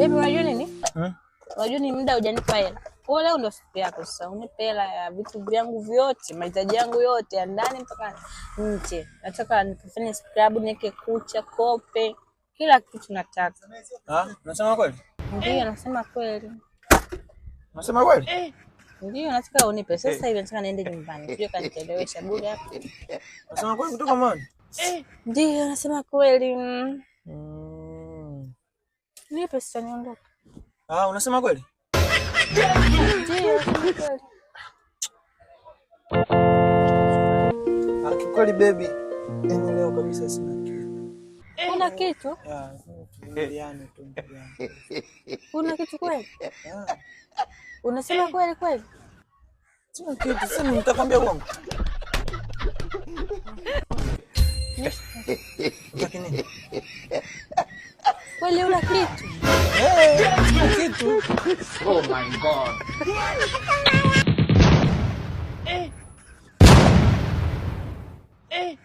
Baby, unajua nini? Hmm? Unajua ni muda hujanipa hela. Kwa leo ndo siku yako sasa. Unipe hela ya vitu vyangu vyote, mahitaji yangu yote ya ndani mpaka nje. Nataka nikafanye scrub, niweke kucha, kope, kila kitu nataka. Ah, unasema kweli? Ndio, nasema kweli. Unasema kweli? Eh. Ndio, nataka unipe sasa hivi, nataka niende nyumbani. Sio kanichelewesha bure hapa. Unasema kweli kutoka moyoni? Ndio, nasema kweli. Nipe sasa niondoke. Ah, unasema kweli? Ndio, kweli. Ah, kikweli baby, yaani leo kabisa sina kitu. Una kitu? Yani tu. Una kitu kweli? Unasema kweli kweli? Sina kitu, sasa nitakwambia uongo. Unataka nini? Kweli una kitu? Eh, sina kitu. Oh my God. Eh. Eh.